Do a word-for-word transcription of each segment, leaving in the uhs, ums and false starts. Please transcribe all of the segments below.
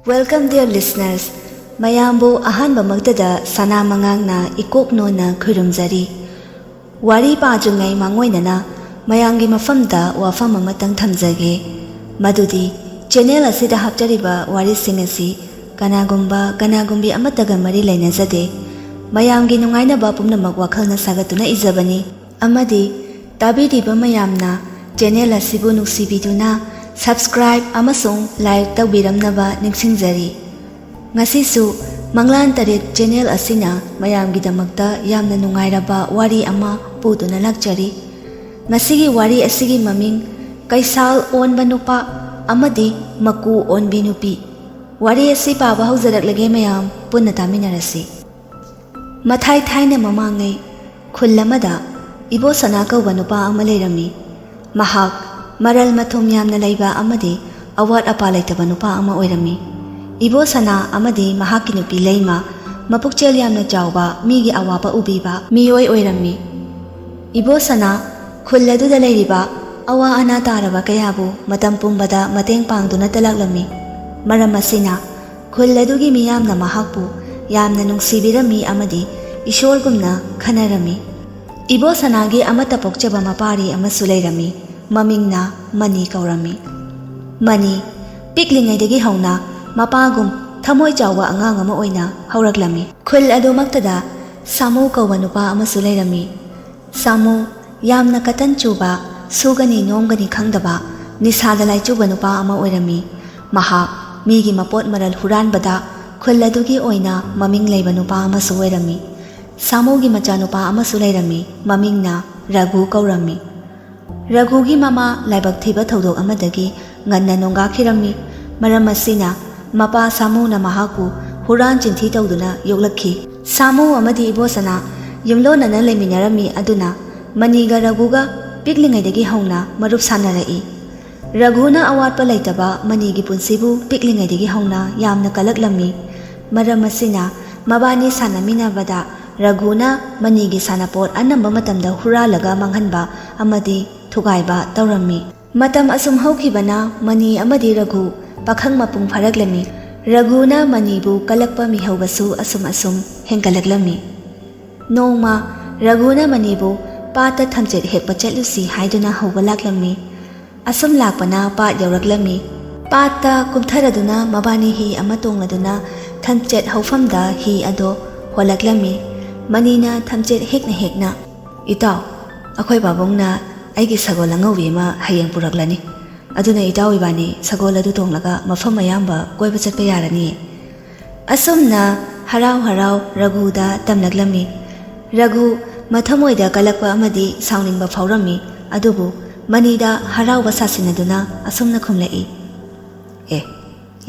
Welcome, dear listeners. ꯃꯌꯥꯝꯕꯨ ꯑꯍꯥꯟꯕꯃꯛꯇꯗ ꯁꯅꯥ ꯃꯉꯥꯡꯅ ꯏꯀꯣꯛ ꯅꯣꯟꯅ ꯈꯨꯔꯨꯝꯖꯔꯤ꯫ ꯋꯥꯔꯤ ꯄꯥꯗ꯭ꯔꯤꯉꯩ ꯃꯥꯡꯑꯣꯏꯅꯅ ꯃꯌꯥꯝꯒꯤ ꯃꯐꯝꯗ ꯋꯥꯐꯝ ꯑꯃꯇꯪ ꯊꯝꯖꯒꯦ, ꯃꯗꯨꯗꯤ channel ꯑꯁꯤꯗ ꯍꯥꯞꯆꯔꯤꯕ ꯋꯥꯔꯤꯁꯤꯡ ꯑꯁꯤ ꯀꯅꯥꯒꯨꯝꯕ ꯀꯅꯥꯒꯨꯝꯕꯤ ꯑꯃꯠꯇꯒ ꯃꯔꯤ ꯂꯩꯅꯖꯗꯦ꯫ ꯃꯌꯥꯝꯒꯤ ꯅꯨꯡꯉꯥꯏꯅꯕ ꯄꯨꯝꯅꯃꯛ ꯋꯥꯈꯜꯅ ꯁꯥꯒꯠꯇꯨꯅ ꯏꯖꯕꯅꯤ꯫ ꯑꯃꯗꯤ ꯇꯥꯕꯤꯔꯤꯕ ꯃꯌꯥꯝꯅ channel ꯑꯁꯤꯕꯨ ꯅꯨꯡꯁꯤꯕꯤꯗꯨꯅ subscribe ꯑꯃꯁꯨꯡ like ꯇꯧꯕꯤꯔꯝꯅꯕ ꯅꯤꯡꯁꯤꯡꯖꯔꯤ꯫ ꯉꯁꯤꯁꯨ ꯃꯪꯂꯥꯟ ꯇꯔꯦꯠ channel ꯑꯁꯤꯅ ꯃꯌꯥꯝꯒꯤꯗꯃꯛꯇ ꯌꯥꯝꯅ ꯅꯨꯡꯉꯥꯏꯔꯕ ꯋꯥꯔꯤ ꯑꯃ ꯄꯨꯗꯨꯅ ꯂꯥꯛꯆꯔꯤ꯫ ꯉꯁꯤꯒꯤ ꯋꯥꯔꯤ ꯑꯁꯤꯒꯤ ꯃꯃꯤꯡ ꯀꯩꯁꯥꯜ ꯑꯣꯟꯕ ꯅꯨꯄꯥ ꯑꯃꯗꯤ ꯃꯀꯨ ꯑꯣꯟꯕꯤ ꯅꯨꯄꯤ꯫ ꯋꯥꯔꯤ ꯑꯁꯤ ꯄꯥꯕ ꯍꯧꯖꯔꯛꯂꯒꯦ, ꯃꯌꯥꯝ ꯄꯨꯟꯅ ꯇꯥꯃꯤꯟꯅꯔꯁꯤ꯫ ꯃꯊꯥꯏ ꯊꯥꯏꯅ ꯃꯃꯥꯡꯉꯩ ꯈꯨꯜ ꯑꯃꯗ ꯏꯕꯣ ꯁꯅꯥ ꯀꯧꯕ ꯅꯨꯄꯥ ꯑꯃ ꯂꯩꯔꯝꯃꯤ꯫ ꯃꯍꯥꯛ ꯃꯔꯜ ꯃꯊꯨꯝ ꯌꯥꯝꯅ ꯂꯩꯕ ꯑꯃꯗꯤ ꯑꯋꯥꯠ ꯑꯄꯥ ꯂꯩꯇꯕ ꯅꯨꯄꯥ ꯑꯃ ꯑꯣꯏꯔꯝꯃꯤ꯫ ꯏꯕꯣ ꯁꯅꯥ ꯑꯃꯗꯤ ꯃꯍꯥꯛꯀꯤ ꯅꯨꯄꯤ ꯂꯩꯃ ꯃꯄꯨꯛꯆꯦꯜ ꯌꯥꯝꯅ ꯆꯥꯎꯕ, ꯃꯤꯒꯤ ꯑꯋꯥꯕ ꯎꯕꯤꯕ ꯃꯤꯑꯣꯏ ꯑꯣꯏꯔꯝꯃꯤ꯫ ꯏꯕꯣ ꯁꯅꯥ ꯈꯨꯜ ꯑꯗꯨꯗ ꯂꯩꯔꯤꯕ ꯑꯋꯥ ꯑꯅꯥ ꯇꯥꯔꯕ ꯀꯌꯥꯕꯨ ꯃꯇꯝ ꯄꯨꯝꯕꯗ ꯃꯇꯦꯡ ꯄꯥꯡꯗꯨꯅꯇ ꯂꯥꯛꯂꯝꯃꯤ꯫ ꯃꯔꯝ ꯑꯁꯤꯅ ꯈꯨꯜ ꯑꯗꯨꯒꯤ ꯃꯤꯌꯥꯝꯅ ꯃꯍꯥꯛꯄꯨ ꯌꯥꯝꯅ ꯅꯨꯡꯁꯤꯕꯤꯔꯝꯃꯤ ꯑꯃꯗꯤ ꯏꯁꯣꯔꯒꯨꯝꯅ ꯈꯟꯅꯔꯝꯃꯤ꯫ ꯏꯕꯣ ꯁꯅꯥꯒꯤ ꯑꯃꯠꯇ ꯄꯣꯛꯆꯕ ꯃꯄꯥꯔꯤ ꯑꯃꯁꯨ ꯂꯩꯔꯝꯃꯤ꯫ ꯃꯃꯤꯡꯅ ꯃꯅꯤ ꯀꯧꯔꯝꯃꯤ꯫ ꯃꯅꯤ ꯄꯤꯛꯂꯤꯉꯩꯗꯒꯤ ꯍꯧꯅ ꯃꯄꯥꯒꯨꯝ ꯊꯃꯣꯏ ꯆꯥꯎꯕ ꯑꯉꯥꯡ ꯑꯃ ꯑꯣꯏꯅ ꯍꯧꯔꯛꯂꯝꯃꯤ꯫ ꯈꯨꯜ ꯑꯗꯨꯃꯛꯇꯗ ꯁꯥꯃꯨ ꯀꯧꯕ ꯅꯨꯄꯥ ꯑꯃꯁꯨ ꯂꯩꯔꯝꯃꯤ꯫ ꯁꯥꯃꯨ ꯌꯥꯝꯅ ꯀꯇꯟ ꯆꯨꯕ, ꯁꯨꯒꯅꯤ ꯅꯣꯝꯒꯅꯤ ꯈꯪꯗꯕ, ꯅꯤꯁꯥꯗ ꯂꯥꯏꯆꯨꯕ ꯅꯨꯄꯥ ꯑꯃ ꯑꯣꯏꯔꯝꯃꯤ꯫ ꯃꯍꯥꯛ ꯃꯤꯒꯤ ꯃꯄꯣꯠ ꯃꯔꯜ ꯍꯨꯔꯥꯟꯕꯗ ꯈꯨꯜ ꯑꯗꯨꯒꯤ ꯑꯣꯏꯅ ꯃꯃꯤꯡ ꯂꯩꯕ ꯅꯨꯄꯥ ꯑꯃꯁꯨ ꯑꯣꯏꯔꯝꯃꯤ꯫ ꯁꯥꯃꯨꯒꯤ ꯃꯆꯥꯅꯨꯄꯥ ꯑꯃꯁꯨ ꯂꯩꯔꯝꯃꯤ꯫ ꯃꯃꯤꯡꯅ ꯔꯘꯨ ꯀꯧꯔꯝꯃꯤ꯫ ꯔꯘꯨꯒꯤ ꯃꯃꯥ ꯂꯥꯏꯕꯛ ꯊꯤꯕ ꯊꯧꯗꯣꯛ ꯑꯃꯗꯒꯤ ꯉꯟꯅ ꯅꯣꯡꯒꯥꯈꯤꯔꯝꯃꯤ꯫ ꯃꯔꯝ ꯑꯁꯤꯅ ꯃꯄꯥ ꯁꯥꯃꯨꯅ ꯃꯍꯥꯛꯄꯨ ꯍꯨꯔꯥꯟ ꯆꯤꯟꯊꯤ ꯇꯧꯗꯨꯅ ꯌꯣꯛꯂꯛꯈꯤ꯫ ꯁꯥꯃꯨ ꯑꯃꯗꯤ ꯏꯕꯣꯁꯅꯥ ꯌꯨꯝꯂꯣꯟꯅꯅ ꯂꯩꯃꯤꯟꯅꯔꯝꯃꯤ꯫ ꯑꯗꯨꯅ ꯃꯅꯤꯒ ꯔꯘꯨꯒ ꯄꯤꯛꯂꯤꯉꯩꯗꯒꯤ ꯍꯧꯅ ꯃꯔꯨꯞ ꯁꯥꯟꯅꯔꯛꯏ꯫ ꯔꯘꯨꯅ ꯑꯋꯥꯠꯄ ꯂꯩꯇꯕ ꯃꯅꯤꯒꯤ ꯄꯨꯟꯁꯤꯕꯨ ꯄꯤꯛꯂꯤꯉꯩꯗꯒꯤ ꯍꯧꯅ ꯌꯥꯝꯅ ꯀꯜꯂꯛꯂꯝꯃꯤ꯫ ꯃꯔꯝ ꯑꯁꯤꯅ ꯃꯕꯥꯅꯤ ꯁꯥꯟꯅꯃꯤꯟꯅꯕꯗ ꯔꯘꯨꯅ ꯃꯅꯤꯒꯤ ꯁꯥꯟꯅꯄꯣꯠ ꯑꯅꯝꯕ ꯃꯇꯝꯗ ꯍꯨꯔꯥꯜꯂꯒ ꯃꯥꯡꯍꯟꯕ ꯑꯃꯗꯤ ꯊꯨꯒꯥꯏꯕ ꯇꯧꯔꯝꯃꯤ꯫ ꯃꯇꯝ ꯑꯁꯨꯝ ꯍꯧꯈꯤꯕꯅ ꯃꯅꯤ ꯑꯃꯗꯤ ꯔꯘꯨ ꯄꯥꯈꯪ ꯃꯄꯨꯡ ꯐꯥꯔꯛꯂꯝꯃꯤ꯫ ꯔꯘꯨꯅ ꯃꯅꯤꯕꯨ ꯀꯜꯂꯛꯄ ꯃꯤꯍꯧꯕꯁꯨ ꯑꯁꯨꯝ ꯑꯁꯨꯝ ꯍꯦꯟꯒꯠꯂꯛꯂꯝꯃꯤ꯫ ꯅꯣꯡꯃ ꯔꯘꯨꯅ ꯃꯅꯤꯕꯨ ꯄꯥꯠꯇ ꯊꯝꯆꯦꯠ ꯍꯦꯛꯄ ꯆꯠꯂꯨꯁꯤ ꯍꯥꯏꯗꯨꯅ ꯍꯧꯕ ꯂꯥꯛꯂꯝꯃꯤ꯫ ꯑꯁꯨꯝ ꯂꯥꯛꯄꯅ ꯄꯥꯠ ꯌꯧꯔꯛꯂꯝꯃꯤ꯫ ꯄꯥꯠꯇ ꯀꯨꯝꯊꯔꯗꯨꯅ ꯃꯕꯥꯅꯤ ꯍꯤ ꯑꯃ ꯇꯣꯡꯂꯗꯨꯅ ꯊꯝꯆꯦꯠ ꯍꯧꯐꯝꯗ ꯍꯤ ꯑꯗꯣ ꯍꯣꯜꯂꯛꯂꯝꯃꯤ꯫ ꯃꯅꯤꯅ ꯊꯝꯆꯦꯠ ꯍꯦꯛꯅ ꯍꯦꯛꯅ, "ꯏꯇꯥꯎ, ꯑꯩꯈꯣꯏ ꯄꯥꯕꯨꯡꯅ ꯑꯩꯒꯤ ꯁꯒꯣꯜ ꯑꯉꯧꯕꯤ ꯑꯃ ꯍꯌꯦꯡ ꯄꯨꯔꯛꯂꯅꯤ꯫ ꯑꯗꯨꯅ ꯏꯇꯥꯎ ꯏꯕꯥꯅꯤ ꯁꯒꯣꯜ ꯑꯗꯨ ꯇꯣꯡꯂꯒ ꯃꯐꯝ ꯑꯌꯥꯝꯕ ꯀꯣꯏꯕ ꯆꯠꯄ ꯌꯥꯔꯅꯤ꯫" ꯑꯁꯨꯝꯅ ꯍꯔꯥꯎ ꯍꯔꯥꯎ ꯔꯘꯨꯗ ꯇꯝꯂꯛꯂꯝꯃꯤ꯫ ꯔꯘꯨ ꯃꯊꯃꯣꯏꯗ ꯀꯜꯂꯛꯄ ꯑꯃꯗꯤ ꯁꯥꯎꯅꯤꯡꯕ ꯐꯥꯎꯔꯝꯃꯤ, ꯑꯗꯨꯕꯨ ꯃꯅꯤꯗ ꯍꯔꯥꯎꯕ ꯁꯥꯁꯤꯟꯅꯗꯨꯅ ꯑꯁꯨꯝꯅ ꯈꯨꯝꯂꯛꯏ, "ꯑꯦ,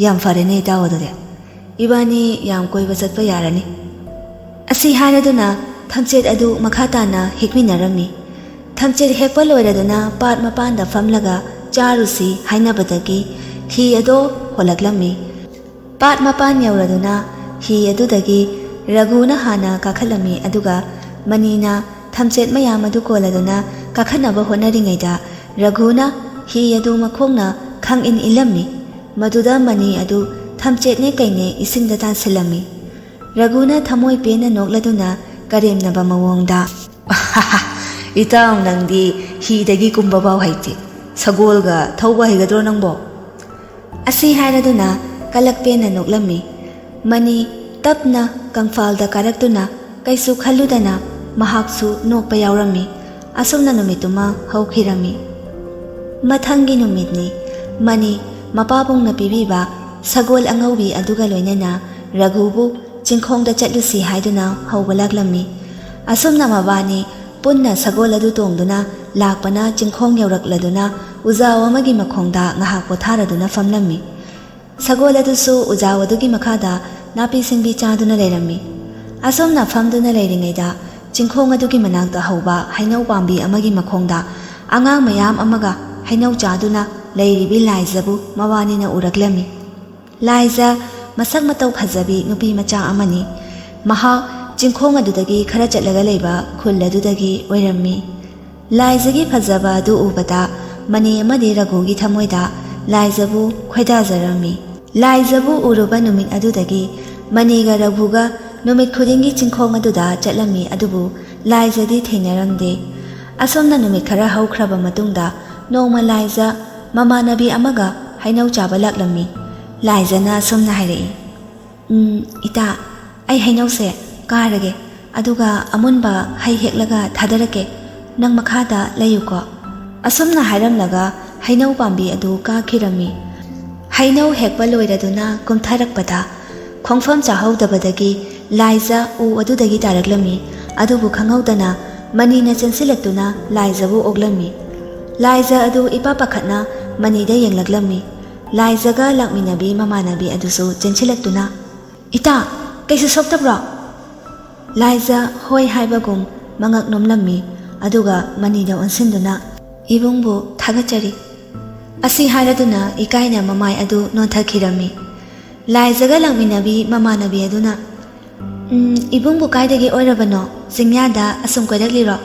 ꯌꯥꯝ ꯐꯔꯦꯅꯦ ꯏꯇꯥꯎ, ꯑꯗꯨꯗꯤ ꯏꯕꯥꯅꯤ ꯌꯥꯝ ꯀꯣꯏꯕ ꯆꯠꯄ ꯌꯥꯔꯅꯤ꯫" ꯑꯁꯤ ꯍꯥꯏꯔꯗꯨꯅ ꯊꯝꯆꯦꯠ ꯑꯗꯨ ꯃꯈꯥ ꯇꯥꯅ ꯍꯦꯛꯃꯤꯟꯅꯔꯝꯃꯤ꯫ ꯊꯝꯆꯦꯠ ꯍꯦꯛꯄ ꯂꯣꯏꯔꯗꯨꯅ ꯄꯥꯠ ꯃꯄꯥꯟꯗ ꯐꯝꯂꯒ ꯆꯥꯔꯨꯁꯤ ꯍꯥꯏꯅꯕꯗꯒꯤ ꯍꯤ ꯑꯗꯣ ꯍꯣꯜꯂꯛꯂꯝꯃꯤ꯫ ꯄꯥꯠ ꯃꯄꯥꯟ ꯌꯧꯔꯗꯨꯅ ꯍꯤ ꯑꯗꯨꯗꯒꯤ ꯔꯘꯨꯅ ꯍꯥꯟꯅ ꯀꯥꯈꯠꯂꯝꯃꯤ, ꯑꯗꯨꯒ ꯃꯅꯤꯅ ꯊꯝꯆꯦꯠ ꯃꯌꯥꯝ ꯑꯗꯨ ꯀꯣꯜꯂꯗꯨꯅ ꯀꯥꯈꯠꯅꯕ ꯍꯣꯠꯅꯔꯤꯉꯩꯗ ꯔꯘꯨꯅ ꯍꯤ ꯑꯗꯨ ꯃꯈꯣꯡꯅ ꯈꯪꯏꯟ ꯏꯜꯂꯝꯃꯤ꯫ ꯃꯗꯨꯗ ꯃꯅꯤ ꯑꯗꯨ ꯊꯝꯆꯦꯠꯅꯦ ꯀꯩꯅꯦ ꯏꯁꯤꯡꯗ ꯇꯥꯁꯤꯜꯂꯝꯃꯤ꯫ ꯔꯘꯨꯅ ꯊꯃꯣꯏ ꯄꯦꯟꯅ ꯅꯣꯛꯂꯗꯨꯅ ꯀꯔꯦꯝꯅꯕ ꯃꯑꯣꯡꯗ, "ꯏꯇꯥꯎ, ꯅꯪꯗꯤ ꯍꯤꯗꯒꯤ ꯀꯨꯝꯕ ꯐꯥꯎ ꯍꯩꯇꯦ꯫ ꯁꯒꯣꯜꯒ ꯊꯧꯕ ꯍꯩꯒꯗ꯭ꯔꯣ ꯅꯪꯕꯣ?" ꯑꯁꯤ ꯍꯥꯏꯔꯗꯨꯅ ꯀꯂꯛ ꯄꯦꯟꯅ ꯅꯣꯛꯂꯝꯃꯤ꯫ ꯃꯅꯤ ꯇꯞꯅ ꯀꯪꯐꯥꯜꯗ ꯀꯥꯔꯛꯇꯨꯅ ꯀꯩꯁꯨ ꯈꯜꯂꯨꯗꯅ ꯃꯍꯥꯛꯁꯨ ꯅꯣꯛꯄ ꯌꯥꯎꯔꯝꯃꯤ꯫ ꯑꯁꯨꯝꯅ ꯅꯨꯃꯤꯠꯇꯨꯃ ꯍꯧꯈꯤꯔꯝꯃꯤ꯫ ꯃꯊꯪꯒꯤ ꯅꯨꯃꯤꯠꯅꯤ꯫ ꯃꯅꯤ ꯃꯄꯥꯕꯨꯡꯅ ꯄꯤꯕꯤꯕ ꯁꯒꯣꯜ ꯑꯉꯧꯕꯤ ꯑꯗꯨꯒ ꯂꯣꯏꯅꯅ ꯔꯘꯨꯕꯨ ꯆꯤꯡꯈꯣꯡꯗ ꯆꯠꯂꯨꯁꯤ ꯍꯥꯏꯗꯨꯅ ꯍꯧꯕ ꯂꯥꯛꯂꯝꯃꯤ꯫ ꯑꯁꯨꯝꯅ ꯃꯕꯥꯅꯤ ꯄꯨꯟꯅ ꯁꯒꯣꯜ ꯑꯗꯨ ꯇꯣꯡꯗꯨꯅ ꯂꯥꯛꯄꯅ ꯆꯤꯡꯈꯣꯡ ꯌꯧꯔꯛꯂꯗꯨꯅ ꯎꯖꯥꯎ ꯑꯃꯒꯤ ꯃꯈꯣꯡꯗ ꯉꯥꯏꯍꯥꯛ ꯄꯣꯊꯥꯔꯗꯨꯅ ꯐꯝꯂꯝꯃꯤ꯫ ꯁꯒꯣꯜ ꯑꯗꯨꯁꯨ ꯎꯖꯥꯎ ꯑꯗꯨꯒꯤ ꯃꯈꯥꯗ ꯅꯥꯄꯤ ꯁꯤꯡꯕꯤ ꯆꯥꯗꯨꯅ ꯂꯩꯔꯝꯃꯤ꯫ ꯑꯁꯨꯝꯅ ꯐꯝꯗꯨꯅ ꯂꯩꯔꯤꯉꯩꯗ ꯆꯤꯡꯈꯣꯡ ꯑꯗꯨꯒꯤ ꯃꯅꯥꯛꯇ ꯍꯧꯕ ꯍꯩꯅꯧ ꯄꯥꯝꯕꯤ ꯑꯃꯒꯤ ꯃꯈꯣꯡꯗ ꯑꯉꯥꯡ ꯃꯌꯥꯝ ꯑꯃꯒ ꯍꯩꯅꯧ ꯆꯥꯗꯨꯅ ꯂꯩꯔꯤꯕꯤ ꯂꯥꯏꯖꯕꯨ ꯃꯕꯥꯅꯤꯅ ꯎꯔꯛꯂꯝꯃꯤ꯫ ꯂꯥꯏꯖ ꯃꯁꯛ ꯃꯇꯧ ꯐꯖꯕꯤ ꯅꯨꯄꯤ ꯃꯆꯥ ꯑꯃꯅꯤ꯫ ꯃꯍꯥꯛ ꯆꯤꯡꯈꯣꯡ ꯑꯗꯨꯗꯒꯤ ꯈꯔ ꯆꯠꯂꯒ ꯂꯩꯕ ꯈꯨꯜ ꯑꯗꯨꯗꯒꯤ ꯑꯣꯏꯔꯝꯃꯤ꯫ ꯂꯥꯏꯖꯒꯤ ꯐꯖꯕ ꯑꯗꯨ ꯎꯕꯗ ꯃꯅꯤ ꯑꯃꯗꯤ ꯔꯘꯨꯒꯤ ꯊꯃꯣꯏꯗ ꯂꯥꯏꯖꯕꯨ ꯈꯣꯏꯗꯥꯖꯔꯝꯃꯤ꯫ ꯂꯥꯏꯖꯕꯨ ꯎꯔꯨꯕ ꯅꯨꯃꯤꯠ ꯑꯗꯨꯗꯒꯤ ꯃꯅꯤꯒ ꯔꯘꯨꯒ ꯅꯨꯃꯤꯠ ꯈꯨꯗꯤꯡꯒꯤ ꯆꯤꯡꯈꯣꯡ ꯑꯗꯨꯗ ꯆꯠꯂꯝꯃꯤ, ꯑꯗꯨꯕꯨ ꯂꯥꯏꯖꯗꯤ ꯊꯦꯡꯅꯔꯝꯗꯦ꯫ ꯑꯁꯨꯝꯅ ꯅꯨꯃꯤꯠ ꯈꯔ ꯍꯧꯈ꯭ꯔꯕ ꯃꯇꯨꯡꯗ ꯅꯣꯡꯃ ꯂꯥꯏꯖ ꯃꯃꯥꯟꯅꯕꯤ ꯑꯃꯒ ꯍꯩꯅꯧ ꯆꯥꯕ ꯂꯥꯛꯂꯝꯃꯤ꯫ ꯂꯥꯏꯖꯅ ꯑꯁꯨꯝꯅ ꯍꯥꯏꯔꯛꯏ, "ꯎꯝ, ꯏꯇꯥ, ꯑꯩ ꯍꯩꯅꯧꯁꯦ ꯀꯥꯔꯒꯦ, ꯑꯗꯨꯒ ꯑꯃꯨꯟꯕ ꯍꯩ ꯍꯦꯛꯂꯒ ꯊꯥꯗꯔꯛꯀꯦ, ꯅꯪ ꯃꯈꯥꯗ ꯂꯩꯌꯨꯀꯣ"꯫ ꯑꯁꯨꯝꯅ ꯍꯥꯏꯔꯝꯂꯒ ꯍꯩꯅꯧ ꯄꯥꯝꯕꯤ ꯑꯗꯨ ꯀꯥꯈꯤꯔꯝꯃꯤ꯫ ꯍꯩꯅꯧ ꯍꯦꯛꯄ ꯂꯣꯏꯔꯗꯨꯅ ꯀꯨꯝꯊꯔꯛꯄꯗ ꯈꯣꯡꯐꯝ ꯆꯥꯍꯧꯗꯕꯗꯒꯤ ꯂꯥꯏꯖ ꯎ ꯑꯗꯨꯗꯒꯤ ꯇꯥꯔꯛꯂꯝꯃꯤ꯫ ꯑꯗꯨꯕꯨ ꯈꯪꯍꯧꯗꯅ ꯃꯅꯤꯅ ꯆꯦꯟꯁꯤꯜꯂꯛꯇꯨꯅ ꯂꯥꯏꯖꯕꯨ ꯑꯣꯛꯂꯝꯃꯤ꯫ ꯂꯥꯏꯖ ꯑꯗꯨ ꯏꯄꯥ ꯄꯥꯈꯠꯅ ꯃꯅꯤꯗ ꯌꯦꯡꯂꯛꯂꯝꯃꯤ꯫ ꯂꯥꯏꯖꯒ ꯂꯥꯛꯃꯤꯟꯅꯕꯤ ꯃꯃꯥꯟꯅꯕꯤ ꯑꯗꯨꯁꯨ ꯆꯦꯟꯁꯤꯜꯂꯛꯇꯨꯅ, "ꯏꯇꯥ, ꯀꯩꯁꯨ ꯁꯣꯛꯇꯕ꯭ꯔꯣ?" ꯂꯥꯏꯖ ꯍꯣꯏ ꯍꯥꯏꯕꯒꯨꯝ ꯃꯉꯛ ꯅꯣꯝꯂꯝꯃꯤ, ꯑꯗꯨꯒ ꯃꯅꯤꯗ ꯑꯣꯟꯁꯤꯟꯗꯨꯅ, "ꯏꯕꯨꯡꯕꯨ ꯊꯥꯒꯠꯆꯔꯤ" ꯑꯁꯤ ꯍꯥꯏꯔꯗꯨꯅ ꯏꯀꯥꯏꯅ ꯃꯃꯥꯏ ꯑꯗꯨ ꯅꯣꯟꯊꯈꯤꯔꯝꯃꯤ꯫ ꯂꯥꯏꯖꯒ ꯂꯥꯛꯃꯤꯟꯅꯕꯤ ꯃꯃꯥꯟꯅꯕꯤ ꯑꯗꯨꯅ, "ꯎꯝ, ꯏꯕꯨꯡꯕꯨ ꯀꯥꯏꯗꯒꯤ ꯑꯣꯏꯔꯕꯅꯣ? ꯆꯤꯡꯌꯥꯗ ꯑꯁꯨꯝ ꯀꯣꯏꯔꯛꯂꯤꯔꯣ?"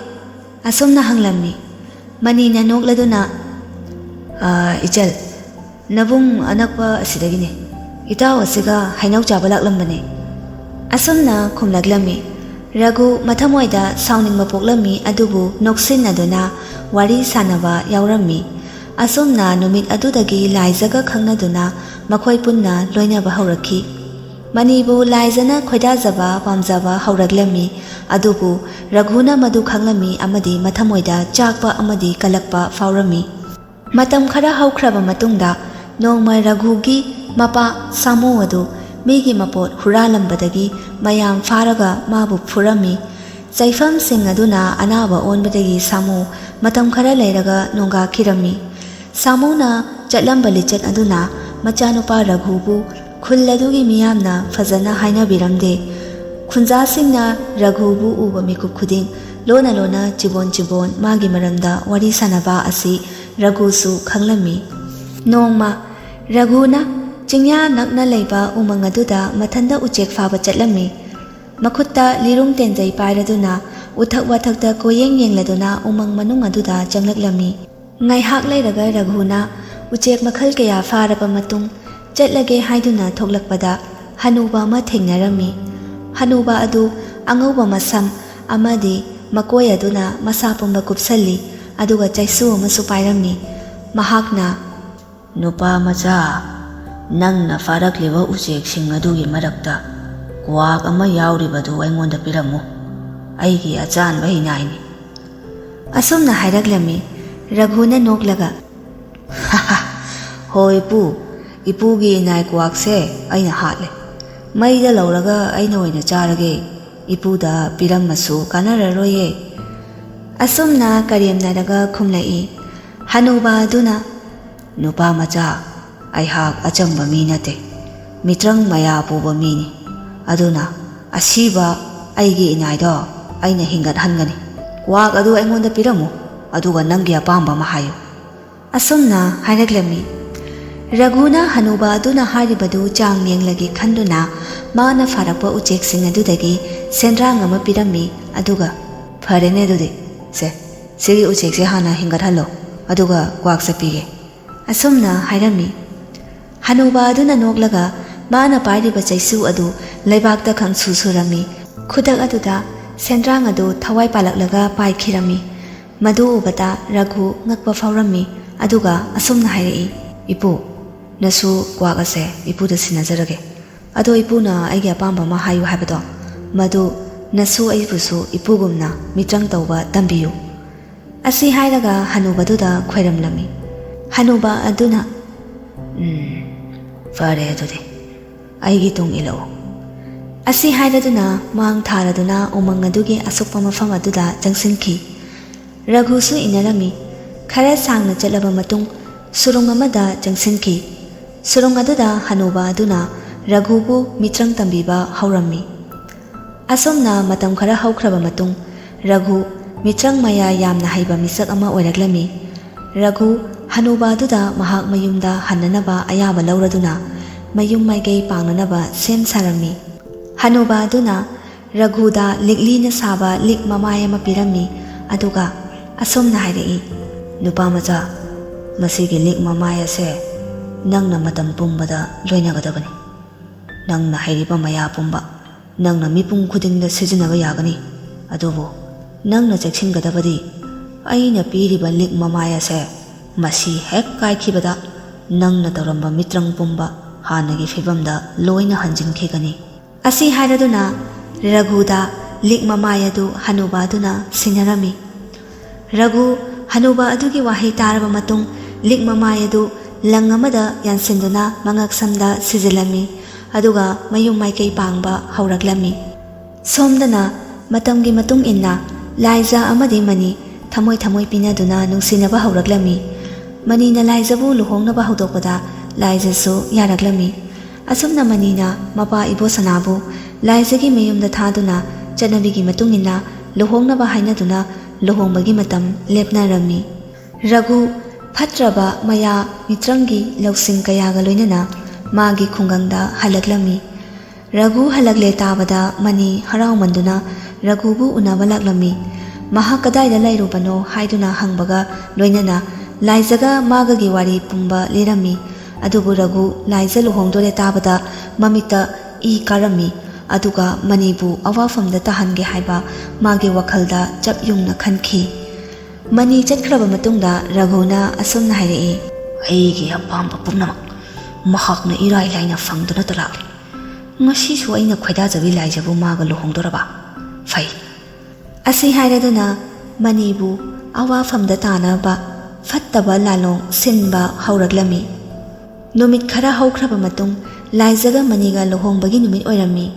ꯑꯁꯨꯝꯅ ꯍꯪꯂꯝꯃꯤ꯫ ꯃꯅꯤꯅ ꯅꯣꯛꯂꯗꯨꯅ, "ꯑ, ꯏꯆꯜ, ꯅꯕꯨꯡ ꯑꯅꯛꯄ ꯑꯁꯤꯗꯒꯤꯅꯤ꯫ ꯏꯇꯥꯎ ꯑꯁꯤꯒ ꯍꯩꯅꯧ ꯆꯥꯕ ꯂꯥꯛꯂꯝꯕꯅꯤ"꯫ ꯑꯁꯨꯝꯅ ꯈꯨꯝꯂꯛꯂꯝꯃꯤ꯫ ꯔꯘꯨ ꯃꯊꯃꯣꯏꯗ ꯁꯥꯎꯅꯤꯡꯕ ꯄꯣꯛꯂꯝꯃꯤ, ꯑꯗꯨꯕꯨ ꯅꯣꯛꯁꯤꯟꯅꯗꯨꯅ ꯋꯥꯔꯤ ꯁꯥꯟꯅꯕ ꯌꯥꯎꯔꯝꯃꯤ꯫ ꯑꯁꯨꯝꯅ ꯅꯨꯃꯤꯠ ꯑꯗꯨꯗꯒꯤ ꯂꯥꯏꯖꯒ ꯈꯪꯅꯗꯨꯅ ꯃꯈꯣꯏ ꯄꯨꯟꯅ ꯂꯣꯏꯅꯕ ꯍꯧꯔꯛꯈꯤ꯫ ꯃꯅꯤꯕꯨ ꯂꯥꯏꯖꯅ ꯈꯣꯏꯗꯥꯖꯕ ꯄꯥꯝꯖꯕ ꯍꯧꯔꯛꯂꯝꯃꯤ, ꯑꯗꯨꯕꯨ ꯔꯘꯨꯅ ꯃꯗꯨ ꯈꯪꯂꯝꯃꯤ ꯑꯃꯗꯤ ꯃꯊꯃꯣꯏꯗ ꯆꯥꯛꯄ ꯑꯃꯗꯤ ꯀꯜꯂꯛꯄ ꯐꯥꯎꯔꯝꯃꯤ꯫ ꯃꯇꯝ ꯈꯔ ꯍꯧꯈ꯭ꯔꯕ ꯃꯇꯨꯡꯗ ꯅꯣꯡꯃ ꯔꯘꯨꯒꯤ ꯃꯄꯥ ꯁꯥꯃꯨ ꯑꯗꯨ ꯃꯤꯒꯤ ꯃꯄꯣꯠ ꯍꯨꯔꯥꯜꯂꯝꯕꯗꯒꯤ ꯃꯌꯥꯝ ꯐꯥꯔꯒ ꯃꯥꯕꯨ ꯐꯨꯔꯝꯃꯤ꯫ ꯆꯩꯐꯝꯁꯤꯡ ꯑꯗꯨꯅ ꯑꯅꯥꯕ ꯑꯣꯟꯕꯗꯒꯤ ꯁꯥꯃꯨ ꯃꯇꯝ ꯈꯔ ꯂꯩꯔꯒ ꯅꯣꯡꯒꯥꯈꯤꯔꯝꯃꯤ꯫ ꯁꯥꯃꯨꯅ ꯆꯠꯂꯝꯕ ꯂꯤꯆꯠ ꯑꯗꯨꯅ ꯃꯆꯥꯅꯨꯄꯥ ꯔꯘꯨꯕꯨ ꯈꯨꯜ ꯑꯗꯨꯒꯤ ꯃꯤꯌꯥꯝꯅ ꯐꯖꯅ ꯍꯥꯏꯅꯕꯤꯔꯝꯗꯦ꯫ ꯈꯨꯟꯖꯥꯁꯤꯡꯅ ꯔꯘꯨꯕꯨ ꯎꯕ ꯃꯤꯀꯨꯞ ꯈꯨꯗꯤꯡ ꯂꯣꯟꯅ ꯂꯣꯟꯅ ꯆꯤꯕꯣꯟ ꯆꯤꯕꯣꯟ ꯃꯥꯒꯤ ꯃꯔꯝꯗ ꯋꯥꯔꯤ ꯁꯥꯟꯅꯕ ꯑꯁꯤ ꯔꯘꯨꯁꯨ ꯈꯪꯂꯝꯃꯤ꯫ ꯅꯣꯡꯃ ꯔꯘꯨꯅ ꯆꯤꯡꯌꯥ ꯅꯛꯅ ꯂꯩꯕ ꯎꯃꯪ ꯑꯗꯨꯗ ꯃꯊꯟꯇ ꯎꯆꯦꯛ ꯐꯥꯕ ꯆꯠꯂꯝꯃꯤ꯫ ꯃꯈꯨꯠꯇ ꯂꯤꯔꯨꯡ ꯇꯦꯟꯖꯩ ꯄꯥꯏꯔꯗꯨꯅ ꯎꯊꯛ ꯋꯥꯊꯛꯇ ꯀꯣꯌꯦꯡ ꯌꯦꯡꯂꯗꯨꯅ ꯎꯃꯪ ꯃꯅꯨꯡ ꯑꯗꯨꯗ ꯆꯪꯂꯛꯂꯝꯃꯤ꯫ ꯉꯥꯏꯍꯥꯛ ꯂꯩꯔꯒ ꯔꯘꯨꯅ ꯎꯆꯦꯛ ꯃꯈꯜ ꯀꯌꯥ ꯐꯥꯔꯕ ꯃꯇꯨꯡ ꯆꯠꯂꯒꯦ ꯍꯥꯏꯗꯨꯅ ꯊꯣꯛꯂꯛꯄꯗ ꯍꯅꯨꯕ ꯑꯃ ꯊꯦꯡꯅꯔꯝꯃꯤ꯫ ꯍꯅꯨꯕ ꯑꯗꯨ ꯑꯉꯧꯕ ꯃꯁꯝ ꯑꯃꯗꯤ ꯃꯀꯣꯏ ꯑꯗꯨꯅ ꯃꯁꯥ ꯄꯨꯝꯕ ꯀꯨꯞꯁꯜꯂꯤ, ꯑꯗꯨꯒ ꯆꯩꯁꯨ ꯑꯃꯁꯨ ꯄꯥꯏꯔꯝꯃꯤ꯫ ꯃꯍꯥꯛꯅ, "ꯅꯨꯄꯥ ꯃꯆꯥ, ꯅꯪꯅ ꯐꯥꯔꯛꯂꯤꯕ ꯎꯆꯦꯛꯁꯤꯡ ꯑꯗꯨꯒꯤ ꯃꯔꯛꯇ ꯀ꯭ꯋꯥꯛ ꯑꯃ ꯌꯥꯎꯔꯤꯕꯗꯨ ꯑꯩꯉꯣꯟꯗ ꯄꯤꯔꯝꯃꯨ꯫ ꯑꯩꯒꯤ ꯑꯆꯥꯟꯕ ꯏꯅꯥꯏꯅꯤ꯫" ꯑꯁꯨꯝꯅ ꯍꯥꯏꯔꯛꯂꯝꯃꯤ꯫ ꯔꯘꯨꯅ ꯅꯣꯛꯂꯒ, "ꯍꯣꯏ ꯏꯄꯨ, ꯏꯄꯨꯒꯤ ꯏꯅꯥꯏ ꯀ꯭ꯋꯥꯛꯁꯦ ꯑꯩꯅ ꯍꯥꯠꯂꯦ꯫ ꯃꯩꯗ ꯂꯧꯔꯒ ꯑꯩꯅ ꯑꯣꯏꯅ ꯆꯥꯔꯒꯦ꯫ ꯏꯄꯨꯗ ꯄꯤꯔꯝꯃꯁꯨ ꯀꯥꯟꯅꯔꯔꯣꯏꯌꯦ꯫" ꯑꯁꯨꯝꯅ ꯀꯔꯦꯝꯅꯔꯒ ꯈꯨꯝꯂꯛꯏ꯫ ꯍꯅꯨꯕ ꯑꯗꯨꯅ, "ꯅꯨꯄꯥ ꯃꯆꯥ, ꯑꯩꯍꯥꯛ ꯑꯆꯝꯕ ꯃꯤ ꯅꯠꯇꯦ, ꯃꯤꯇ꯭ꯔꯪ ꯃꯌꯥ ꯄꯨꯕ ꯃꯤꯅꯤ꯫ ꯑꯗꯨꯅ ꯑꯁꯤꯕ ꯑꯩꯒꯤ ꯏꯅꯥꯏꯗꯣ ꯑꯩꯅ ꯍꯤꯡꯒꯠꯍꯟꯒꯅꯤ꯫ ꯀ꯭ꯋꯥꯛ ꯑꯗꯨ ꯑꯩꯉꯣꯟꯗ ꯄꯤꯔꯝꯃꯨ, ꯑꯗꯨꯒ ꯅꯪꯒꯤ ꯑꯄꯥꯝꯕ ꯑꯃ ꯍꯥꯏꯌꯨ꯫" ꯑꯁꯨꯝꯅ ꯍꯥꯏꯔꯛꯂꯝꯃꯤ꯫ ꯔꯘꯨꯅ ꯍꯅꯨꯕ ꯑꯗꯨꯅ ꯍꯥꯏꯔꯤꯕꯗꯨ ꯆꯥꯡ ꯌꯦꯡꯂꯒꯦ ꯈꯟꯗꯨꯅ ꯃꯥꯅ ꯐꯥꯔꯛꯄ ꯎꯆꯦꯛꯁꯤꯡ ꯑꯗꯨꯗꯒꯤ ꯁꯦꯟꯗ꯭ꯔꯥꯡ ꯑꯃ ꯄꯤꯔꯝꯃꯤ, ꯑꯗꯨꯒ, "ꯐꯔꯦꯅꯦ ꯑꯗꯨꯗꯤ, ꯁꯦ, ꯁꯤꯒꯤ ꯎꯆꯦꯛꯁꯦ ꯍꯥꯟꯅ ꯍꯤꯡꯒꯠꯍꯜꯂꯣ, ꯑꯗꯨꯒ ꯀ꯭ꯋꯥꯛꯁꯦ ꯄꯤꯒꯦ꯫" ꯑꯁꯨꯝꯅ ꯍꯥꯏꯔꯝꯃꯤ꯫ ꯍꯅꯨꯕ ꯑꯗꯨꯅ ꯅꯣꯛꯂꯒ ꯃꯥꯅ ꯄꯥꯏꯔꯤꯕ ꯆꯩꯁꯨ ꯑꯗꯨ ꯂꯩꯕꯥꯛꯇ ꯈꯪꯁꯨ ꯁꯨꯔꯝꯃꯤ꯫ ꯈꯨꯗꯛ ꯑꯗꯨꯗ ꯁꯦꯟꯗ꯭ꯔꯥꯡ ꯑꯗꯨ ꯊꯋꯥꯏ ꯄꯥꯜꯂꯛꯂꯒ ꯄꯥꯏꯈꯤꯔꯝꯃꯤ꯫ ꯃꯗꯨ ꯎꯕꯗ ꯔꯘꯨ ꯉꯛꯄ ꯐꯥꯎꯔꯝꯃꯤ, ꯑꯗꯨꯒ ꯑꯁꯨꯝꯅ ꯍꯥꯏꯔꯛꯏ, "ꯏꯄꯨ, ꯅꯁꯨ ꯀ꯭ꯋꯥꯛ ꯑꯁꯦ ꯏꯄꯨꯗ ꯁꯤꯟꯅꯖꯔꯒꯦ꯫ ꯑꯗꯣ ꯏꯄꯨꯅ ꯑꯩꯒꯤ ꯑꯄꯥꯝꯕ ꯑꯃ ꯍꯥꯏꯌꯨ ꯍꯥꯏꯕꯗꯣ, ꯃꯗꯨ ꯅꯁꯨ ꯑꯩꯕꯨꯁꯨ ꯏꯄꯨꯒꯨꯝꯅ ꯃꯤꯇ꯭ꯔꯪ ꯇꯧꯕ ꯇꯝꯕꯤꯌꯨ꯫" ꯑꯁꯤ ꯍꯥꯏꯔꯒ ꯍꯅꯨꯕꯗꯨꯗ ꯈꯣꯏꯔꯝꯂꯝꯃꯤ꯫ ꯍꯅꯨꯕ ꯑꯗꯨꯅ, "ꯎꯝ, ꯐꯔꯦ ꯑꯗꯨꯗꯤ, ꯑꯩꯒꯤ ꯇꯨꯡ ꯏꯜꯂꯛꯎ꯫" ꯑꯁꯤ ꯍꯥꯏꯔꯗꯨꯅ ꯃꯥꯡ ꯊꯥꯔꯗꯨꯅ ꯎꯃꯪ ꯑꯗꯨꯒꯤ ꯑꯁꯨꯛꯄ ꯃꯐꯝ ꯑꯗꯨꯗ ꯆꯪꯁꯤꯟꯈꯤ꯫ ꯔꯘꯨꯁꯨ ꯏꯟꯅꯔꯝꯃꯤ꯫ ꯈꯔ ꯁꯥꯡꯅ ꯆꯠꯂꯕ ꯃꯇꯨꯡ ꯁꯨꯔꯨꯡ ꯑꯃꯗ ꯆꯪꯁꯤꯟꯈꯤ꯫ ꯁꯨꯔꯨꯡ ꯑꯗꯨꯗ ꯍꯅꯨꯕ ꯑꯗꯨꯅ ꯔꯘꯨꯕꯨ ꯃꯤꯇ꯭ꯔꯪ ꯇꯝꯕꯤꯕ ꯍꯧꯔꯝꯃꯤ꯫ ꯑꯁꯨꯝꯅ ꯃꯇꯝ ꯈꯔ ꯍꯧꯈ꯭ꯔꯕ ꯃꯇꯨꯡ, ꯔꯘꯨ ꯃꯤꯇ꯭ꯔꯪ ꯃꯌꯥ ꯌꯥꯝꯅ ꯍꯩꯕ ꯃꯤꯁꯛ ꯑꯃ ꯑꯣꯏꯔꯛꯂꯝꯃꯤ꯫ ꯔꯘꯨ ꯍꯅꯨꯕ ꯑꯗꯨꯗ ꯃꯍꯥꯛ ꯃꯌꯨꯝꯗ ꯍꯟꯅꯅꯕ ꯑꯌꯥꯕ ꯂꯧꯔꯗꯨꯅ ꯃꯌꯨꯝ ꯃꯥꯏꯀꯩ ꯄꯥꯡꯅꯅꯕ ꯁꯦꯝ ꯁꯥꯔꯝꯃꯤ꯫ ꯍꯅꯨꯕ ꯑꯗꯨꯅ ꯔꯘꯨꯗ ꯂꯤꯛꯂꯤꯅ ꯁꯥꯕ ꯂꯤꯛ ꯃꯃꯥꯏ ꯑꯃ ꯄꯤꯔꯝꯃꯤ, ꯑꯗꯨꯒ ꯑꯁꯨꯝꯅ ꯍꯥꯏꯔꯛꯏ, "ꯅꯨꯄꯥ ꯃꯆꯥ, ꯃꯁꯤꯒꯤ ꯂꯤꯛ ꯃꯃꯥꯏ ꯑꯁꯦ ꯅꯪꯅ ꯃꯇꯝ ꯄꯨꯝꯕꯗ ꯂꯣꯏꯅꯒꯗꯕꯅꯤ꯫ ꯅꯪꯅ ꯍꯩꯔꯤꯕ ꯃꯌꯥ ꯄꯨꯝꯕ ꯅꯪꯅ ꯃꯤꯄꯨꯝ ꯈꯨꯗꯤꯡꯗ ꯁꯤꯖꯤꯟꯅꯕ ꯌꯥꯒꯅꯤ꯫ ꯑꯗꯨꯕꯨ ꯅꯪꯅ ꯆꯦꯛꯁꯤꯟꯒꯗꯕꯗꯤ, ꯑꯩꯅ ꯄꯤꯔꯤꯕ ꯂꯤꯛ ꯃꯃꯥꯏ ꯑꯁꯦ ꯃꯁꯤ ꯍꯦꯛ ꯀꯥꯏꯈꯤꯕꯗ ꯅꯪꯅ ꯇꯧꯔꯝꯕ ꯃꯤꯇ꯭ꯔꯪ ꯄꯨꯝꯕ ꯍꯥꯟꯅꯒꯤ ꯐꯤꯕꯝꯗ ꯂꯣꯏꯅ ꯍꯟꯖꯤꯟꯈꯤꯒꯅꯤ꯫ ꯑꯁꯤ ꯍꯥꯏꯔꯗꯨꯅ ꯔꯘꯨꯗ ꯂꯤꯛ ꯃꯃꯥꯏ ꯑꯗꯨ ꯍꯅꯨꯕ ꯑꯗꯨꯅ ꯁꯤꯟꯅꯔꯝꯃꯤ꯫ ꯔꯘꯨ ꯍꯅꯨꯕ ꯑꯗꯨꯒꯤ ꯋꯥꯍꯩ ꯇꯥꯔꯕ ꯃꯇꯨꯡ, ꯂꯤꯛ ꯃꯃꯥꯏ ꯑꯗꯨ ꯂꯪ ꯑꯃꯗ ꯌꯥꯟꯁꯤꯟꯗꯨꯅ ꯃꯉꯛꯁꯝꯗ ꯁꯤꯖꯤꯜꯂꯝꯃꯤ, ꯑꯗꯨꯒ ꯃꯌꯨꯝ ꯃꯥꯏꯀꯩ ꯄꯥꯡꯕ ꯍꯧꯔꯛꯂꯝꯃꯤ꯫ ꯁꯣꯝꯗꯅ ꯃꯇꯝꯒꯤ ꯃꯇꯨꯡ ꯏꯟꯅ ꯂꯥꯏꯖ ꯑꯃꯗꯤ ꯃꯅꯤ ꯊꯃꯣꯏ ꯊꯃꯣꯏ ꯄꯤꯅꯗꯨꯅ ꯅꯨꯡꯁꯤꯅꯕ ꯍꯧꯔꯛꯂꯝꯃꯤ꯫ ꯃꯅꯤꯅ ꯂꯥꯏꯖꯕꯨ ꯂꯨꯍꯣꯡꯅꯕ ꯍꯧꯗꯣꯛꯄꯗ ꯂꯥꯏꯖꯁꯨ ꯌꯥꯔꯛꯂꯝꯃꯤ꯫ ꯑꯁꯨꯝꯅ ꯃꯅꯤꯅ ꯃꯄꯥ ꯏꯕꯣꯁꯅꯥꯕꯨ ꯂꯥꯏꯖꯒꯤ ꯃꯌꯨꯝꯗ ꯊꯥꯗꯨꯅ ꯆꯠꯅꯕꯤꯒꯤ ꯃꯇꯨꯡ ꯏꯟꯅ ꯂꯨꯍꯣꯡꯅꯕ ꯍꯥꯏꯅꯗꯨꯅ ꯂꯨꯍꯣꯡꯕꯒꯤ ꯃꯇꯝ ꯂꯦꯞꯅꯔꯝꯃꯤ꯫ ꯔꯘꯨ ꯐꯠꯇ꯭ꯔꯕ ꯃꯌꯥ ꯃꯤꯇ꯭ꯔꯪꯒꯤ ꯂꯧꯁꯤꯡ ꯀꯌꯥꯒ ꯂꯣꯏꯅꯅ ꯃꯥꯒꯤ ꯈꯨꯡꯒꯪꯗ ꯍꯜꯂꯛꯂꯝꯃꯤ꯫ ꯔꯘꯨ ꯍꯜꯂꯛꯂꯦ ꯇꯥꯕꯗ ꯃꯅꯤ ꯍꯔꯥꯎꯃꯟꯗꯨꯅ ꯔꯘꯨꯕꯨ ꯎꯅꯕ ꯂꯥꯛꯂꯝꯃꯤ꯫ ꯃꯍꯥꯛ ꯀꯗꯥꯏꯗ ꯂꯩꯔꯨꯕꯅꯣ ꯍꯥꯏꯗꯨꯅ ꯍꯪꯕꯒ ꯂꯣꯏꯅꯅ ꯂꯥꯏꯖꯒ ꯃꯥꯒꯒꯤ ꯋꯥꯔꯤ ꯄꯨꯝꯕ ꯂꯤꯔꯝꯃꯤ꯫ ꯑꯗꯨꯕꯨ ꯔꯘꯨ ꯂꯥꯏꯖ ꯂꯨꯍꯣꯡꯗꯣꯔꯦ ꯇꯥꯕꯗ ꯃꯃꯤꯠꯇ ꯏ ꯀꯥꯔꯝꯃꯤ꯫ ꯑꯗꯨꯒ ꯃꯅꯤꯕꯨ ꯑꯋꯥꯐꯝꯗ ꯇꯥꯍꯟꯒꯦ ꯍꯥꯏꯕ ꯃꯥꯒꯤ ꯋꯥꯈꯜꯗ ꯆꯞ ꯌꯨꯡꯅ ꯈꯟꯈꯤ꯫ ꯃꯅꯤ ꯆꯠꯈ꯭ꯔꯕ ꯃꯇꯨꯡꯗ ꯔꯘꯨꯅ ꯑꯁꯨꯝꯅ ꯍꯥꯏꯔꯛꯏ, "ꯑꯩꯒꯤ ꯑꯄꯥꯝꯕ ꯄꯨꯝꯅꯃꯛ ꯃꯍꯥꯛꯅ ꯏꯔꯥꯏ ꯂꯥꯏꯅ ꯐꯪꯗꯨꯅꯇ ꯂꯥꯛꯂꯤ꯫ ꯉꯁꯤꯁꯨ ꯑꯩꯅ ꯈꯣꯏꯗꯥꯖꯕꯤ ꯂꯥꯏꯖꯕꯨ ꯃꯥꯒ ꯂꯨꯍꯣꯡꯗꯣꯔꯕ? ꯐꯩ꯫" ꯑꯁꯤ ꯍꯥꯏꯔꯗꯨꯅ ꯃꯅꯤꯕꯨ ꯑꯋꯥꯐꯝꯗ ꯇꯥꯅꯕ ꯐꯠꯇꯕ ꯂꯥꯂꯣꯡ ꯁꯤꯟꯕ ꯍꯧꯔꯛꯂꯝꯃꯤ꯫ ꯅꯨꯃꯤꯠ ꯈꯔ ꯍꯧꯈ꯭ꯔꯕ ꯃꯇꯨꯡ ꯂꯥꯏꯖꯒ ꯃꯅꯤꯒ ꯂꯨꯍꯣꯡꯕꯒꯤ ꯅꯨꯃꯤꯠ ꯑꯣꯏꯔꯝꯃꯤ꯫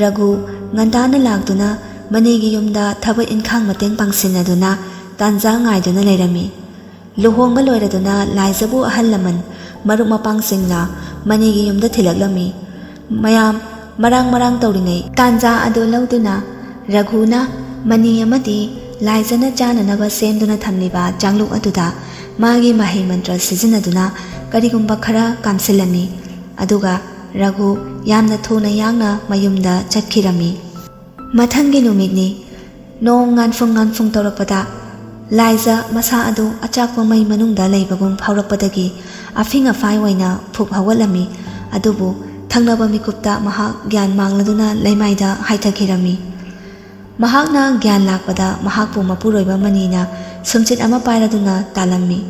ꯔꯘꯨ ꯉꯟꯇꯥꯅ ꯂꯥꯛꯇꯨꯅ ꯃꯅꯤꯒꯤ ꯌꯨꯝꯗ ꯊꯕꯛ ꯏꯟꯈꯥꯡ ꯃꯇꯦꯡ ꯄꯥꯡꯁꯤꯟꯅꯗꯨꯅ ꯇꯥꯟꯖꯥ ꯉꯥꯏꯗꯨꯅ ꯂꯩꯔꯝꯃꯤ꯫ ꯂꯨꯍꯣꯡꯕ ꯂꯣꯏꯔꯗꯨꯅ ꯂꯥꯏꯖꯕꯨ ꯑꯍꯜ ꯂꯃꯟ, ꯃꯔꯨꯞ ꯃꯄꯥꯡꯁꯤꯡꯅ ꯃꯅꯤꯒꯤ ꯌꯨꯝꯗ ꯊꯤꯜꯂꯛꯂꯝꯃꯤ꯫ ꯃꯌꯥꯝ ꯃꯔꯥꯡ ꯃꯔꯥꯡ ꯇꯧꯔꯤꯉꯩ ꯇꯥꯟꯖꯥ ꯑꯗꯨ ꯂꯧꯗꯨꯅ ꯔꯘꯨꯅ ꯃꯅꯤ ꯑꯃꯗꯤ ꯂꯥꯏꯖꯅ ꯆꯥꯅꯅꯕ ꯁꯦꯝꯗꯨꯅ ꯊꯝꯂꯤꯕ ꯆꯥꯡꯂꯨꯛ ꯑꯗꯨꯗ ꯃꯥꯒꯤ ꯃꯍꯩ ꯃꯟꯇ꯭ꯔ ꯁꯤꯖꯤꯟꯅꯗꯨꯅ ꯀꯔꯤꯒꯨꯝꯕ ꯈꯔ ꯀꯥꯝꯁꯤꯜꯂꯝꯃꯤ꯫ ꯑꯗꯨꯒ ꯔꯘꯨ ꯌꯥꯝꯅ ꯊꯨꯅ ꯌꯥꯡꯅ ꯃꯌꯨꯝꯗ ꯆꯠꯈꯤꯔꯝꯃꯤ꯫ ꯃꯊꯪꯒꯤ ꯅꯨꯃꯤꯠꯅꯤ꯫ ꯅꯣꯡ ꯉꯥꯟꯐꯨꯡ ꯉꯥꯟꯐꯨꯡ ꯇꯧꯔꯛꯄꯗ ꯂꯥꯏꯖ ꯃꯁꯥ ꯑꯗꯨ ꯑꯆꯥꯛꯄ ꯃꯩ ꯃꯅꯨꯡꯗ ꯂꯩꯕꯒꯨꯝ ꯐꯥꯎꯔꯛꯄꯗꯒꯤ ꯑꯐꯤꯡ ꯑꯐꯥꯏ ꯑꯣꯏꯅ ꯐꯨꯞ ꯍꯧꯒꯠꯂꯝꯃꯤ꯫ ꯑꯗꯨꯕꯨ ꯊꯪꯅꯕ ꯃꯤꯀꯨꯞꯇ ꯃꯍꯥꯛ ꯒ꯭ꯌꯥꯟ ꯃꯥꯡꯂꯗꯨꯅ ꯂꯩꯃꯥꯏꯗ ꯍꯥꯏꯊꯈꯤꯔꯝꯃꯤ꯫ ꯃꯍꯥꯛꯅ ꯒ꯭ꯌꯥꯟ ꯂꯥꯛꯄꯗ ꯃꯍꯥꯛꯄꯨ ꯃꯄꯨꯔꯣꯏꯕ ꯃꯅꯤꯅ ꯁꯨꯝꯆꯤꯠ ꯑꯃ ꯄꯥꯏꯔꯗꯨꯅ ꯇꯥꯜꯂꯝꯃꯤ꯫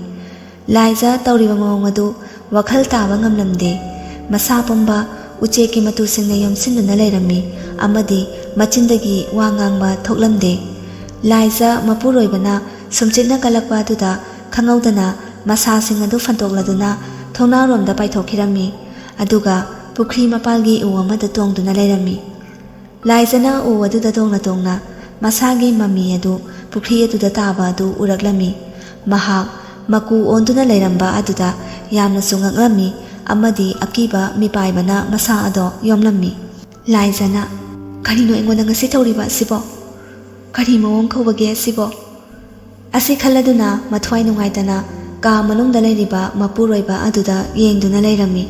ꯂꯥꯏꯖ ꯇꯧꯔꯤꯕ ꯃꯑꯣꯡ ꯑꯗꯨ ꯋꯥꯈꯜ ꯇꯥꯕ ꯉꯝꯂꯝꯗꯦ꯫ ꯃꯁꯥ ꯄꯨꯝꯕ ꯎꯆꯦꯛꯀꯤ ꯃꯇꯨꯁꯤꯡꯅ ꯌꯣꯝꯁꯤꯟꯗꯨꯅ ꯂꯩꯔꯝꯃꯤ ꯑꯃꯗꯤ ꯃꯆꯤꯟꯗꯒꯤ ꯋꯥ ꯉꯥꯡꯕ ꯊꯣꯛꯂꯝꯗꯦ꯫ ꯂꯥꯏꯖ ꯃꯄꯨꯔꯣꯏꯕꯅ ꯁꯨꯝꯆꯤꯠꯅ ꯀꯜꯂꯛꯄ ꯑꯗꯨꯗ ꯈꯪꯍꯧꯗꯅ ꯃꯁꯥꯁꯤꯡ ꯑꯗꯨ ꯐꯟꯇꯣꯛꯂꯗꯨꯅ ꯊꯣꯡꯅꯥꯎꯔꯣꯝꯗ ꯄꯥꯏꯊꯣꯛꯈꯤꯔꯝꯃꯤ꯫ ꯑꯗꯨꯒ ꯄꯨꯈ꯭ꯔꯤ ꯃꯄꯥꯜꯒꯤ ꯎ ꯑꯃꯗ ꯇꯣꯡꯗꯨꯅ ꯂꯩꯔꯝꯃꯤ꯫ ꯂꯥꯏꯖꯅ ꯎ ꯑꯗꯨꯗ ꯇꯣꯡꯅ ꯇꯣꯡꯅ ꯃꯁꯥꯒꯤ ꯃꯃꯤ ꯑꯗꯨ ꯄꯨꯈ꯭ꯔꯤ ꯑꯗꯨꯗ ꯇꯥꯕ ꯑꯗꯨ ꯎꯔꯛꯂꯝꯃꯤ꯫ ꯃꯍꯥꯛ ꯃꯀꯨ ꯑꯣꯟꯗꯨꯅ ꯂꯩꯔꯝꯕ ꯑꯗꯨꯗ ꯌꯥꯝꯅꯁꯨ ꯉꯛꯂꯝꯃꯤ ꯑꯃꯗꯤ ꯑꯀꯤꯕ ꯃꯤꯄꯥꯏꯕꯅ ꯃꯁꯥ ꯑꯗꯣ ꯌꯣꯝꯂꯝꯃꯤ꯫ ꯂꯥꯏꯖꯅ, "ꯀꯔꯤꯅꯣ ꯑꯩꯉꯣꯟꯗ ꯉꯁꯤ ꯇꯧꯔꯤꯕ ꯑꯁꯤꯕꯣ? ꯀꯔꯤ ꯃꯑꯣꯡ ꯀꯧꯕꯒꯦ ꯑꯁꯤꯕꯣ?" ꯑꯁꯤ ꯈꯜꯂꯗꯨꯅ ꯃꯊ꯭ꯋꯥꯏ ꯅꯨꯡꯉꯥꯏꯇꯅ ꯀꯥ ꯃꯅꯨꯡꯗ ꯂꯩꯔꯤꯕ ꯃꯄꯨꯔꯣꯏꯕ ꯑꯗꯨꯗ ꯌꯦꯡꯗꯨꯅ ꯂꯩꯔꯝꯃꯤ꯫